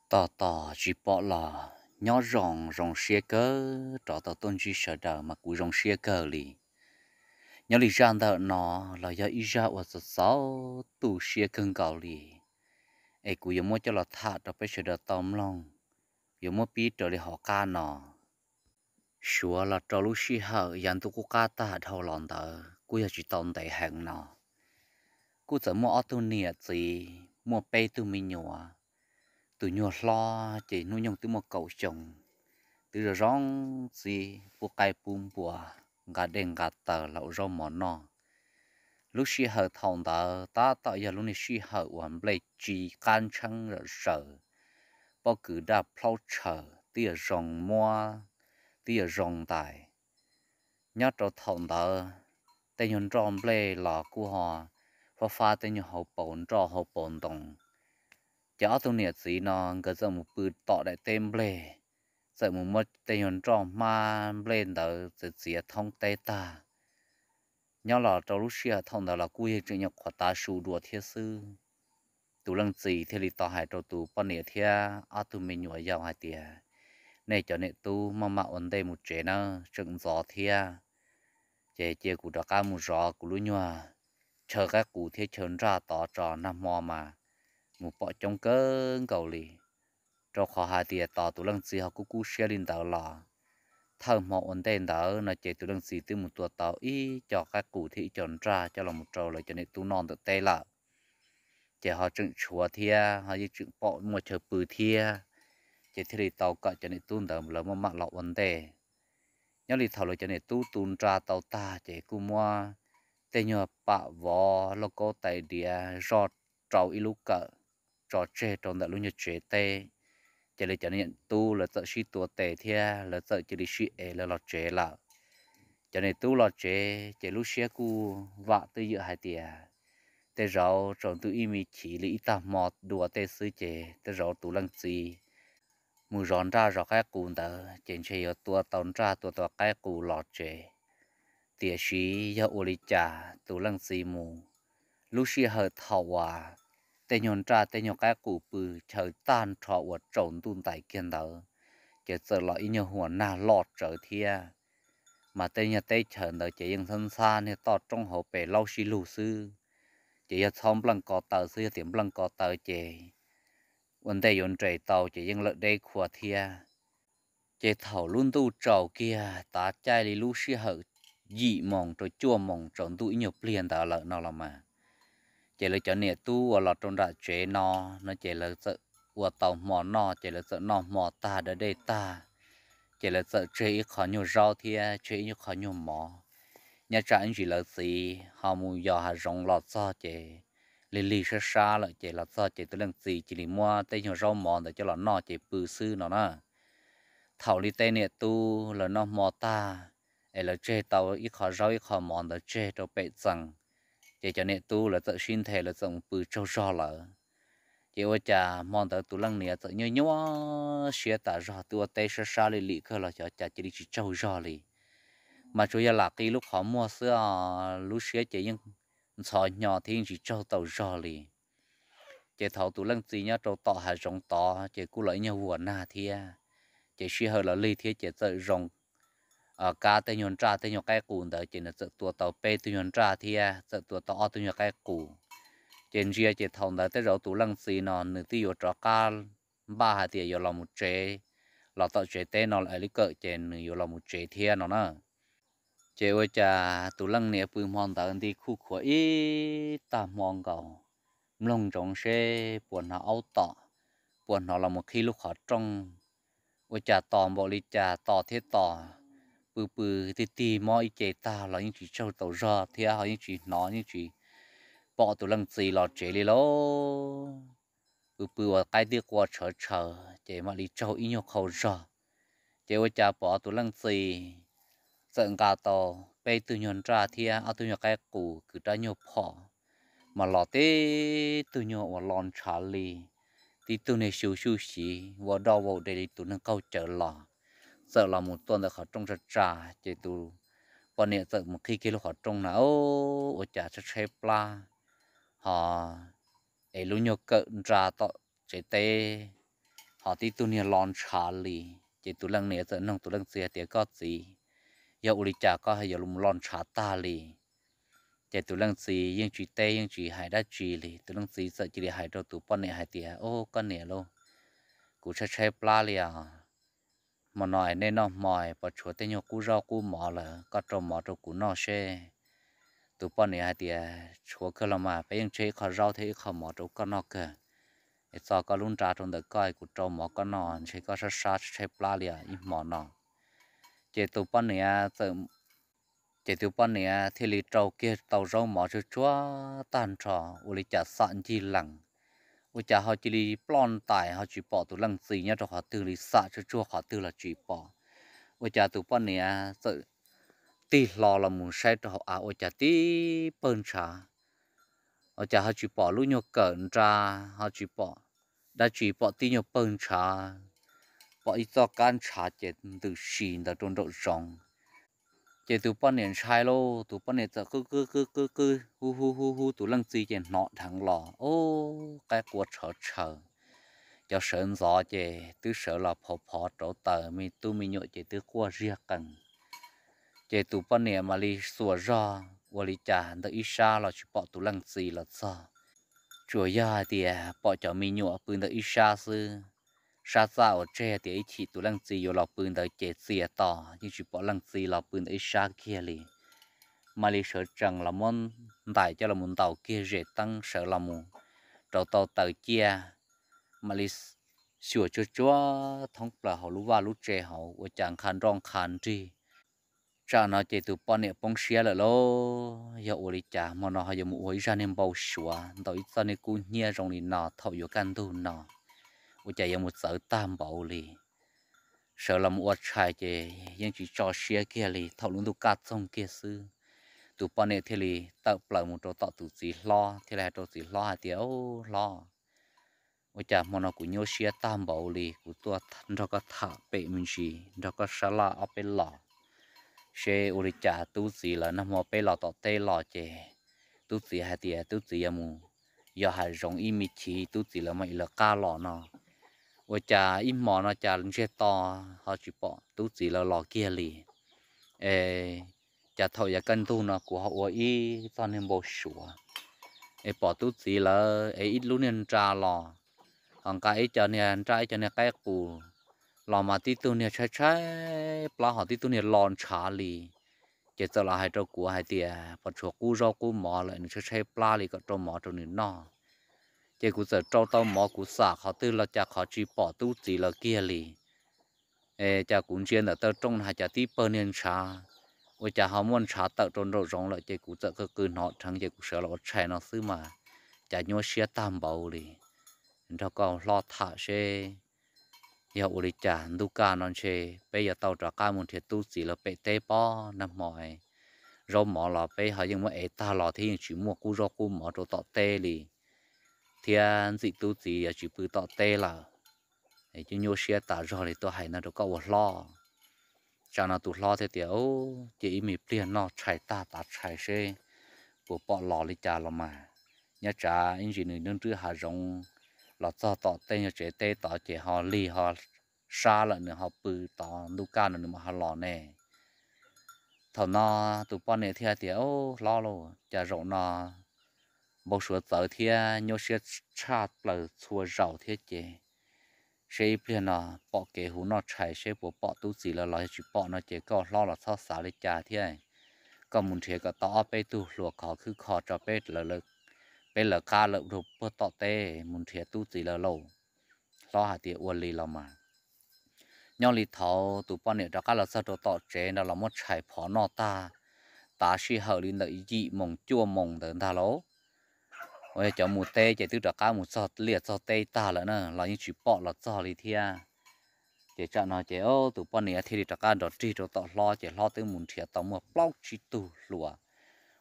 Tos tos tsis pom los nyob zoo, zoo siab kawg, rov tau tuaj ntsib sawv daws mas kuv zoo siab kawg li. Nyob li zaj ntawm no los yog ib zaj uas txaus txaus tu siab kawg nkaus li, es kuv yuav muab coj los tham rau peb sawv daws tau mloog, yuav muab pib raws li hauv qab no. Suav los rau lub sij hawm yav ntuj qub qab tag dhau los ntawd kuj yog tsis tau ntev heev no, kuj txawm muaj ob tug niam txiv muaj peb tug me nyuam. Tus nyuag hlob ces hnub nyoog twb muaj kaum xyoo, twb zoo zoo txiv, pub qaib pub npua, nqa dej nqa taws los ua zaub mov noj. Lub sij hawm thaum ntawd tab tom yog lub niag sij hawm uas nplej tsis qab ntsheeb zom zaws, pob kws daj plhaub tshaws, twb yog zoo muab, twb yog zoo ntais. Nyob rau thaum ntawd tej nyuag nroj nplej los kuj ho fab fab tej nyuag hauv paus nroj hauv paus ntoo. Ces ob tug niam txiv no nkawd txawm mus pw tom daim teb nplej, txawm mus muab tej nyuag nroj hmab nplej ntawd txiav txiav thoob teb tag. Nyob los rau lub sij hawm thaum ntawd los kuj yeej tseem nyuam qhuav tav su dua thiab xwb. Tus leej txiv thiaj li tau hais rau tus poj niam thiab ob tug me nyuam yaus hais tias, nej cov niam tub maj mam ua ntej mus tsev nawb, tseem ntxov thiab. Ces cia kuv rov qab mus zov kuv lub nyuag chaw qaib qus thiab chaw nraj tod tso, nag hmo mas mus pom coob kawg nkaus li. Rau qhov hais tias tos tus leej txiv ho kub kub siab li ntawd los thawj hmo ua ntej ntawd no ces tus leej txiv twb mus tua tau ib co qaib qus thiab ib co nraj coj los mus rau lawv cov niam tub noj ntawm teb lawm. Ces ho tseem tshuav thiab ho yeej tseem pom muaj chaw pw thiab, ces thiaj li tau kom cov niam tub ntawd lawv maj mam los ua ntej. Nyob li thaum lawv cov niam tub tu nra tau tag ces kuj muab tej nyuag pam vov lauj kaub tais diav zoj rau ib lub kawm tso tseg rau ntawm lub nyuag tsev teb. Ces lawv cov niam tub lawv txawm sib tua tes thiab lawv txawm cia li sib ev lawv los tsev lawm. Cov niam tub los tsev ces lub siab kuj vam twj ywm hais tias tej zaum tsaus ntuj ib me chim li ib tag hmo dua tej xwb ces tej zaum tus leej txiv mus zov nraj zov qaib qus ntawd ces ntshe yuav tua tau nraj tua tau qaib qus los tsev. Tiam sis yog ua li cas tus leej txiv mus, lub sij hawm thaum uas tej nyuag nraj tej nyuag qaib qus pw chaw tag nrho uas tsaus ntuj ntais kiag ntawd, ces txawm los ib nyuag huam nag loj tsawv thiab. Mas tej nyuag teb chaws ntawd ces yeej ntxhab ntxhab niag toj roob hauv pes laub sib lug xwb, ces yog txhob npleej ko taw xwb, yog tias npleej ko taw ces ua ntej yuav nres tau ces yeej lawm deb khua thiab. Ces thaum lub ntuj tsaus kiag tav caij li lub sij hawm yim moos rau cuaj moos tsaus ntuj ib nyuag pliag ntawd lawm no los mas, ces lawv cov niam tub uas los rau nram tsev no, no ces lawv txawm ua tau hmo noj ces lawv txawm noj hmo tag da dej tag, ces lawv txawm tseg ib qho nyuag zaub thiab tseg ib qho nyuag mov. Nyob tsam ib ntsis lawv txiv ho mus yos hav zoov los txog ces lig lig sab sab lawm ces los txog ces tus leej txiv cia li muab tej nyuag zaub mov ntawd coj los noj ces pw xwb no na. Thaum li tej niam tub lawv noj hmo tag, es lawv tseg tau ib qho zaub ib qho mov ntawd tseg rau pem txee, ces cov niam tub lawv txawm sib nthe lawv txawm mus pw tsaug zog lawm. Ces ua cas hmo ntawd tus leej niam txawm nyuaj nyuaj siab tas zog, twb ua teb sab sab li lim kawg los xyov cas cia li tsis tsaug zog li. Mas tsuas yog lam qi lub qhov muag xwb os, lub siab ces yeej ntxhov hnyo thiab yeej tsis tsaug tau zog li. Ces thaum tus leej txiv nyob rau tom hav zoov tod ces kuj los ib nyuag huam nag thiab, ces sij hawm los lig thiab ces txawm zoo kab tej nyuag nraj tej nyuag qaib qus ntawd ces nws txawm tua tau peb tug nyuag nraj thiab txawm tua tau ob tug nyuag qaib qus. Ces ntsia ces thaum ntawd tej zaum tus leej txiv no nws twb yuav rov qab npaj hais tias yuav los mus tsev, los tom tsev teb no lawm li kawm ces nws yuav los mus tsev thiab no na. Ces ua cas tus leej niam pw hmo ntawd nti khuj khuav ib tag hmo nkaus, mloog ntsoov seb puas hnov aub tom, puas hnov los mus qhib lub qhov rooj. Ua cas tos npaum li cas tos thiab tos, pw pw tig tig mob ib ce tag los yeej tsis tsaug tau zog thiab ho yeej tsis hnov yeej tsis pom tus leej txiv los tsev li lauj. Pw pw ua qaib tib qua tshawv tshawv ces mam li tsaug ib nyuag qhau zog. Ces ua cas pom tus leej txiv txawm nqa tau peb tug nyuag nraj thiab ob tug nyuag qaib qus kwv rab nyuag phom, mas los tib tug nyuag uas lo ntshav li, tib tug niag xyu xyuj xyiv ua doj vau de li tus neeg qaug cawv los, txawm los mus tuaj ntawm qhov rooj tsa tsa. Ces tus poj niam txawm mus qhib kiag lub qhov rooj na, ua cas tshaib tshaib plab, ho es lub nyuag kawm nra tom tsev teb ho tib tug niag los ntshav li. Ces tus leej niam txawm nug tus leej txiv hais tias, Koj txiv, yog ua li cas koj yuav los ntshav tag li? Ces tus leej txiv yeej tsis teb yeej tsis hais dab tsi li. Tus leej txiv txawm cia li hais rau tus poj niam hais tias, Au, koj niam lauj, kuv tshaib tshaib plab li os. Hmo no es nej noj hmo es puas tshuav tej nyuag qub zaub qub mov lawm, koj rau mov rau kuv noj seb. Tus poj niam hais tias, Tshuav kawg los mas, peb yeej tseg ib qho zaub thiab ib qho mov rau koj noj kawg. Es txog koj lub nra rau ntawm koj, kuv rau mov koj noj, ntshe koj sab sab tshaib plab li os ib hmo no. Ces tus poj niam txawm ces tus poj niam thiaj li rau kiag tau zaub mov tsuag tsuag tag nrho, ua li cas xam ncig lees, ua cas ho cia li ploj ntais ho tsis pom tus leej txiv nyob rau qhov twg li, xam tsuag tsuag qhov twg los tsis pom. Ua cas tus poj niam txawm tig hlo los mus saib rau hauv av, ua cas tib pawg ntshav, ua cas ho tsis pom lub nyuag kawm nra, ho tsis pom dab tsi, pom tib nyuag pawg ntshav, pom ib txoj kab ntshav ces ntws si ntawd rau nraum zoov. Ces tus poj niam ntshai lauj, tus poj niam txawm qw qw qw qw qw hu hu hu hu tus leej txiv ces hnov dheev los, ub, qaib qua tshawv tshawv. Cov sawv ntxov ces twb sawv los phov phov rauv taws, me tub me nyuam ces twb quaj ziag qees. Ces tus poj niam mam li xuas zog ua li cas ntawm ib sab los tsis pom tus leej txiv los txog. Tsuas yog hais tias pom cov me nyuam pw ntawm ib sab xwb. Sab txaj uas tseg tias ib chim tus leej txiv yuav los pw ntawd ces txias to, yeej tsis pom leej txiv los pw ntawm ib sab kiag li. Mam li sawv tsees los muab ntais coj los ntaus kiag zes teeb sawv los mus rauv tau taws ciaj, mam li xyuas tsuag tsuag thoob plaws hauv lub vaj lub tsev hauv, ua cas nqha nroj nqha nrig. Tsam no ces tus poj niam poob siab lawm lauj, yog ua li cas hmo no ho yuav mus ua ib zaj niag npau suav ntau ib txoj niag kub hnyiab zoo li no thaum yuav kaj ntug no, ua cas yuav mus txawv tag npaum li. Sawv los mus ua tshais ces yeej tsis tso siab kiag li, thaum lub ntuj kaj txoog kiag xwb, tus poj niam thiaj li tawm plaws mus rau tom tus txiv hlob thiaj li hais rau txiv hlob hais tias, Ub hlob, ua cas hmo no kuv nyuaj siab tag npaum li, kuv tuaj nrog koj tham pem me ntsis, nrog koj sab laj ob peb los seb ua li cas. Tub txiv lawv nag hmo peb los tom teb los ces tub txiv hais tias tub txiv yuav mus yos hav zoov ib me chiv, tub txiv lawv mam li lawv qab los no. Ua cas ib hmo no cas ntsiag to ho tsis pom tub txiv lawv los kiag li. Es cas thaum yav kaj ntug no kuv ho ua ib txoj niag npau suav es pom tub txiv lawv es ib lub niag nra los, ho nqa ib co niag nra ib co niag qaib qus los mas tib tug niag tshaib tshaib plab ho tib tug niag los ntshav li. Ces txawm los hais rau kuv hais tias pom tshuav qub zaub qub mov lawm, nws tshaib tshaib plab li, kom rau mov rau nws noj. Ces kuv txawm rau tau mov, kuv xam qhov twg los cas qhov tsis pom tub txiv lawv kiag li. Es cas kuv ntsia ntawm taw rooj no cas tib pawg niag ntshav, ua cas ho muaj ntshav tawm rau nraum zoov lawm. Ces kuv txawm qw qw hnov dheev ces kuv sawv los ua tshais no xwb mas cas nyuaj siab tag npaum li. Nrog koj hlob tham seb yog ua li cas ntuj kaj no ntshe peb yuav tau rov qab mus nrhiav tub txiv lawv pem teb pob nag hmo. Zaub mov los peb ho yeej muab ev tag los thiab, yeej tsis muaj qub zaub qub mov rau tom teb li, thiab ntxim tub txiv yuav tsis pw tom teb lawm. Ces nyuaj siab tas zog li, tuaj hais no rau koj ua hlob. Tsam no tus hlob thiaj tias, Ub, cia ib me pliag noj tshais tag tav tshais seb puas pom los li cas los mas. Nyob tsam ib ntsis nws nrwb nrwb hav zoov los txog tom tej nyuag tsev teb tod ces ho lig ho sab lawm, nws ho pw tod, ntuj kaj no nws mam ho los ne. Thaum no tus poj niam thiaj tias, Ub hlob lauj, cas zaum no npau suav txawv thiab nyuaj siab tshaj plaws txhua zaus thiab ces seb ib pliag no pom kev hu noj tshais seb puas pom tub txiv lawv los, yog tsis pom no ces koj hlob los txhob xav li cas thiab. Koj mus nrhiav kom tau ob peb tug hluas khov khwb kho tso, peb lawv qab lawm rau puag tom teb mus nrhiav tub txiv lawv lauj. Hlob hais tias, Ua li los mas. Nyob li thaum tus poj niam rov qab los txog rau tom tsev no los muab tshais phov noj tag, tav sij hawm li ntawm yim moos cuaj moos ntawd ntag lauj. Uas yog cov mus teb ces twb rov qab mus txog liaj txog teb tag lawm na, los yeej tsis pom los txog li thiab. Ces tsam no ces tus poj niam thiaj li rov qab nrov rig rau tom hlob, ces hlob twb mus nrhiav tau muaj plaub tsib tug hluas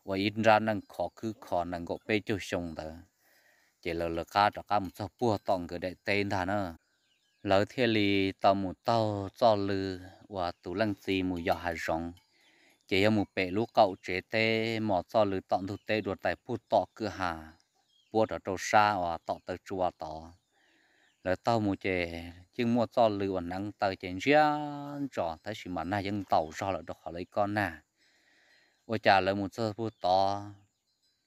uas ib nrab neej khov khwb kho nees nkaum peb caug xyoo ntawd. Ces lawv lawv qab rov qab mus txog puag tom nkawd daim teb ntag na. Lawv thiaj li tau mus taug txoj lw uas tus leej txiv mus yos hav zoov, ces yog mus pem lub qaum tsev teb mos txoj lw tom ntug teb dua tais puag tom kwj ha puab rov rau sab uas tom taw tsua tod. Lawv taug mus ces yeej muaj txoj lw uas hneev taw ces ntsia ntsos, tab sis mas nag yeej ntaus zog lawm rau qhov lawv ib kob nag. Ua cas lawv mus txog puag tod,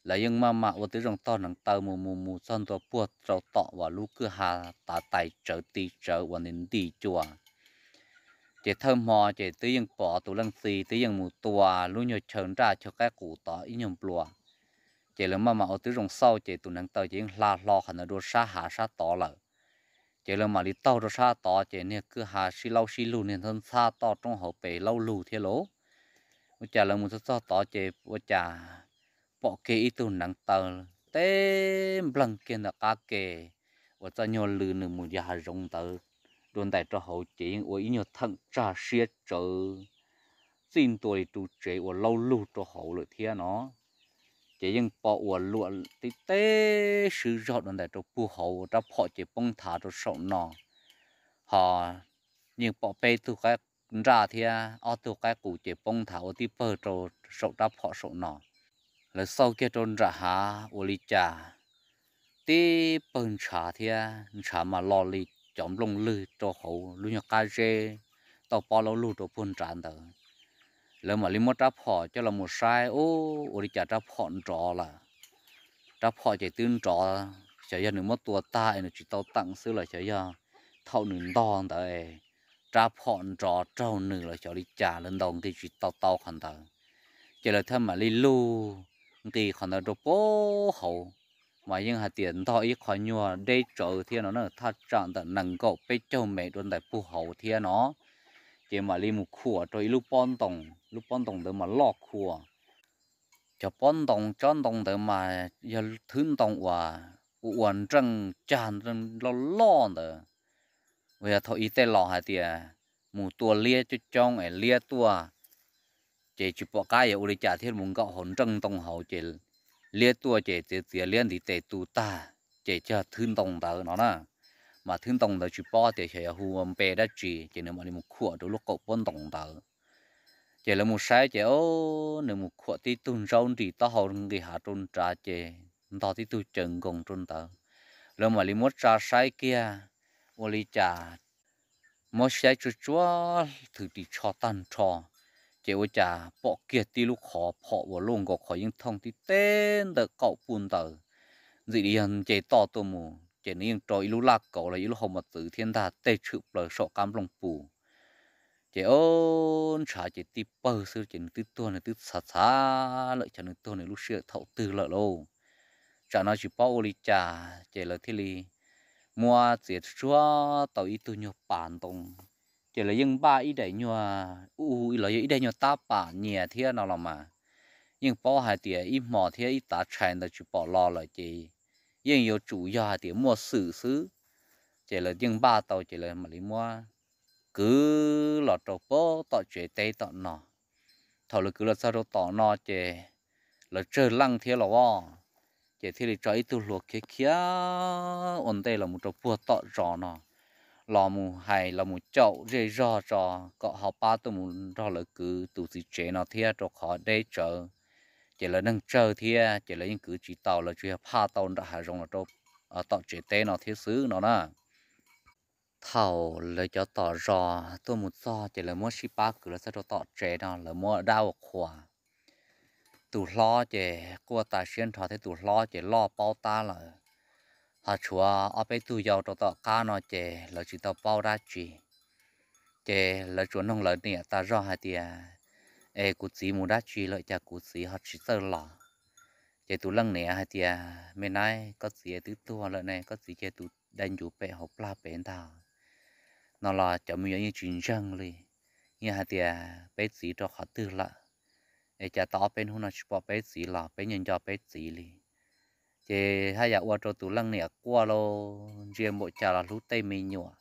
lawv yeej maj mam ua tib zoo taug hneev taw mus mus mus txog ntua puag rau tom uas lub kwj ha tav tais tsawv ti tsawv uas nti nti cua. Ces thawj hmo ces twb yeej pom tus leej txiv twb yeej mus tua lub nyuag chaw nraj chaw qaib qus tod ib nyuag nplua. Ces lawv maj mam ua tib zoo xauj ces tus hneev taw ces yeej hla hlo qhov ntawd rau sab hav sab tod lawm. Ces lawv mam li taug rau sab tod ces niag kwj ha sib laub sib lug, niag ntxhab ntxhab toj roob hauv pes laub lug thiab lauj. Ua cas lawv mus txog txog tod ces ua cas pom kiag ib tug hneev taw teb npleeg kiag ntawm qab ke uas txoj nyuag lw nws mus ya hav zoov ntawd dua ntais rau hauv ces yeej ua ib nyuag theem tsag siab tsawv txij ntua li ru tsev uas laub lug rau hauv lawm thiab no. Ces yeej pom uas luam tib teb swb zog dua ntais rau puag hauv, rab phom ces poob nthav rau saum no, ho yeej pom peb tug qaib nraj thiab ob tug qaib qus ces poob nthav ua tib pawg rau saum rab phom saum no. Lawv xauj kiag rau nram hav ua li cas tib pawg ntshav thiab ntshav mas lo li cov nplooj lwg rau hauv lub nyuag qab zeb tauj pob laub lug rau puag nrad ntawd. Lawv mam li muab rab phom coj los mus saib, ub, ua li cas rab phom nrov lawm. Rab phom ces twb nrov, xyov yog nws muab tua tag es nws tsis tau teem xwb los xyov yog thaum nws ntog ntawd rab phom nrov raug nws los xyov li cas, lawv ntaus nqi tsis tau tau qhov ntawd. Ces lawv thiaj mam li lug nqis qhov ntawd rau puag hauv, mas yeej hais tias ntog ib qho nyuag deb tsawv thiab no na, thaj tsam ntawm nees nkaum peb caug mev dua ntais puag hauv thiab no. Ces mam li mus khuam rau ib lub pob ntoo, lub pob ntoo ntawd mas loj khuam. Cov pob ntoo tsob ntoo ntawd mas yog thwb ntoo uas ua ua nreej cag loj loj ntawd, uas yog thaum ub tej laus hais tias mus tua liab coob coob es liab tuaj, ces tsis pom qab yuav ua li cas thiaj mus nkaum hauv nreej ntoo hauv ces liab tuaj ces txiav txiav liab ntiv tes tu tag, ces cog thwb ntoo ntawd no na. Mas thwb ntoo ntawd tsis paub tias xyov yog hu ua npe dab tsi, ces nws mam li mus khuam rau lub qaum pob ntoo ntawd. Ces lawv mus saib ces, o, nws mus khuam tib tug ntsaub nrim taub hau nqis hav rau nrad ces ntog tib tug caws nkoos rau ntawd. Lawv mam li muab tsa saib kiag, ua li cas muab saib tsuag tsuag thwm ris tsho tag nrho, ces ua cas pom kiag tib lub qhov phom uas luaj nkaus qhov yeej thooj tib teb ntawm qaum puj ntawd, ntxim li yog nce toj tuaj mus, ces nws yeej rau ib lub laj kauv los ib lub hau mos txwv thiab ntag tej tshwm plaws saum qab nplooj pus. Ces o, ntshav ces tib pawg xwb ces nws twb tuag, nws twb txhav txhav lawm, xyov nws tuag nws lub sij hawm thaum twg lawm lauj. Tsam no tsis paub ua li cas ces lawv thiaj li muab txiav tsuag tau ib tug nyuag pas ntoo, ces lawv yeej npaj ib daim nyuag u los yog ib daim nyuag tab pam nyias thiab no los mas, yeej paub hais tias ib hmos thiab ib tav tshais ntawd tsis pom los lawm ces yeej yuav tsum yog hais tias muaj xwm xwb. Ces lawv yeej npaj tau ces lawv mam li muab kwv los rau puag tom tsev teb tom no. Thaum lawv kwv los txog rau tom no ces lawv tsawg leej thiab los os, ces thiaj li tso ib tug hluas khiav khiav ua ntej los mus rau puag tom zos no, los mus hais los mus caum zej zog tso kom ho pab tuaj mus nrog lawv kwv tus txiv tsev no thiab rau qhov deb tsawv. Ces lawv neeg tsawg thiab ces lawv yeej kwv tsis tau, lawv tsuas yog phaj tau nram hav zoov los rau tom tsev teb no thiab xwb no na. Thaum lawv cov tom zos tuaj mus txog ces lawv muab sib pab kwv los txog rau tom tsev no, lawv muab dab ua qhua. Tus hlob ces quaj tas siab nrho thiab, tus hlob ces loj paub tab lawm, ho tshuav ob peb tug yau rau tom qab no ces lawv tsis tau paub dab tsi. Ces lawv tsuas noog lawv niam tas zog hais tias, es kuv txiv mus dab tsi lawm cas kuv txiv ho tsis txawj los? Ces tus leej niam hais tias, me nab, koj txiv twb tuag lawm ne, koj txiv cia tus dai ncuv pem hauv plag pem ntag no los cov me nyuam yeej tsis ntseeg li. Yeej hais tias peb txiv rau qhov twg lawm, es cas tau ob peb hnub no tsis pom peb txiv los, peb nco nco peb txiv li. Ces haj yam ua rau tus leej niam quaj lauj, ntsia npaum cas los hlub tej me nyuam,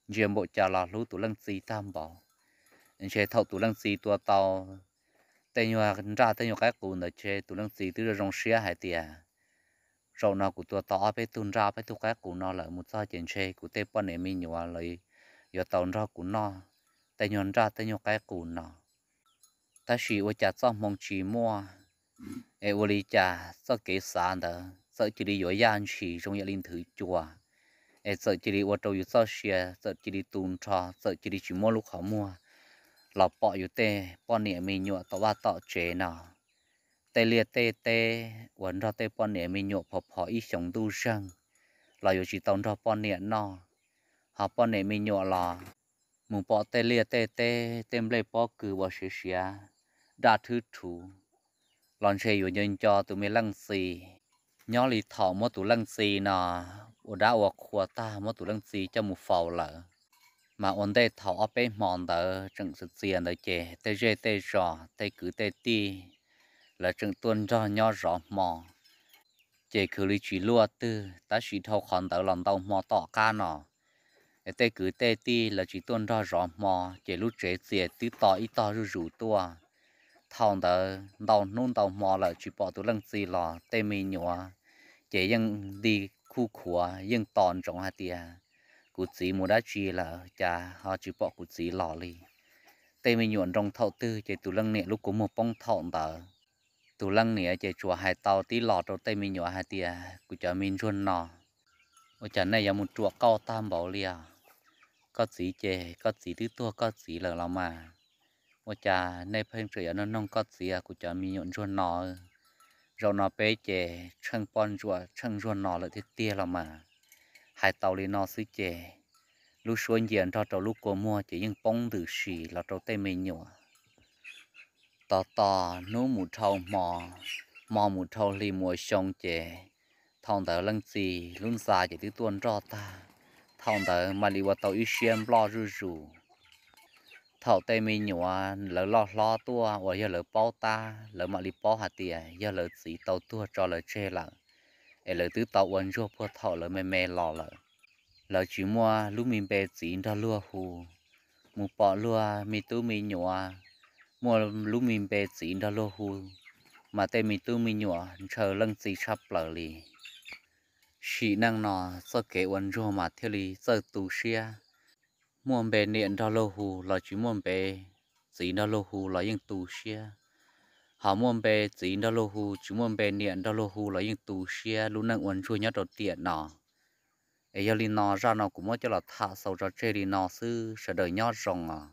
ntsia npaum cas los hlub tus leej txiv tag npaum. Ntshe thaum tus leej txiv tua tau tej nyuag nraj tej nyuag qaib qus ntawd ces tus leej txiv twb zoo zoo siab hais tias, zaum no kuv tua tau ob peb tug nraj ob peb tug qaib qus no lawm, mus txog ces ntshe kuv tej poj niam me nyuam lawv yuav tau nrog kuv noj tej nyuag nraj tej nyuag qaib qus no. Tab sis ua cas txoj hmoo tsis muaj, es ua li cas txoj kev xav ntawd txawm cia li yuav yaj ntshis zoo yam li nthwv cua, es txawm cia li ua rau yus txoj sia txawm cia li tu nrho, txawm cia li tsis muab lub qhov muag los pom yus tej poj niam me nyuam tom vaj tom tsev no. Tej liaj tej teb uas nrog tej poj niam me nyuam phov phov ib xyoos ntuj zeeg los yuav tsis tau nrog poj niam noj, ho poj niam me nyuam los mus pom tej liaj tej teb, tej nplej pob kws uas siav siav, daj thwb rhuv, los ntshe yuav nco nco tus me leej txiv. Nyob li thaum muab tus leej txiv no ua dab ua qhua tag, muab tus leej txiv coj mus faus lawm, mas ua ntej thaum ob peb hmo ntawd tseem txias txias ntawd ces tej zej tej zos, tej kwv tej tij, lawv tseem tuaj nrog nyob zov hmo, ces khwv li tsis luaj twg. Tab sis dhau qhov ntawd los ntau hmo tom qab no, es tej kwv tej tij lawv tsis tuaj nrog zov hmo, ces lub tsev txias twb to ib tog zuj zus tuaj. Thaum ntawd ntau hnub ntau hmo lawm tsis pom tus leej txiv los, tej me nyuam ces yeej nti khuj khuav, yeej tos ntsoov hais tias kuv txiv mus dab tsi lawm, cas ho tsis pom kuv txiv los li. Tej me nyuam nroo thaum twg ces tus leej niam lub kua muag poob thaum ntawd. Tus leej niam ces tsuas hais tau tib los rau tej me nyuam hais tias, kuv cov me ntsuag no, ua cas nej yuav mus ruam qauj tag npaum li os? Koj txiv ces koj txiv twb tuag koj txiv lawm los mas, ua cas nej pheej tseem yuav nug noog koj txiv, kuv cov me nyuam ntsuag no? Zaum no peb ces tsheej poj ntsuam tsheej ntsuag no lawm tiag tiag los mas. Hais tau li no xwb ces lub suab ncia nrog rau lub kua muag ces yeej poob ntws si los rau tej me nyuam. Tos tos hnub mus dhau hmo, hmo mus dhau hli mus ua xyoo ces thaum ntawd leej txiv lub ntxa ces twb tuaj nroj tag. Thaum ntawd mam li ua tau ib siab nploj zuj zus. Thaum tej me nyuam lawv loj hlob tuaj uas yog lawv paub tab, lawv mam li paub hais tias yog lawv txiv tau tuag tso lawv tseg lawm, es lawv twb tau ua ntsuag puag thaum lawv me me los lawm. Lawv tsis muaj lub me npe txiv nrog luag hu. Mus pom luag me tub me nyuam muaj lub me npe txiv nrog luag hu, mas tej me tub me nyuam ntshaw leej txiv tshaj plaws li. Sim neej no txoj kev ua ntsuag mas thiaj li txawj tu siab. Muaj npe niam nrog luag hu los tsis muaj npe txiv nrog luag hu los yeej tu siab. Ho muaj npe txiv nrog luag hu tsis muaj npe niam nrog luag hu los yeej tu siab lub neej ua ntsuag nyob rau tiam no. Es yog li no zaj no kuv muab coj los tham xaus tso tseg li no xwb, sawv daws nyob zoo os.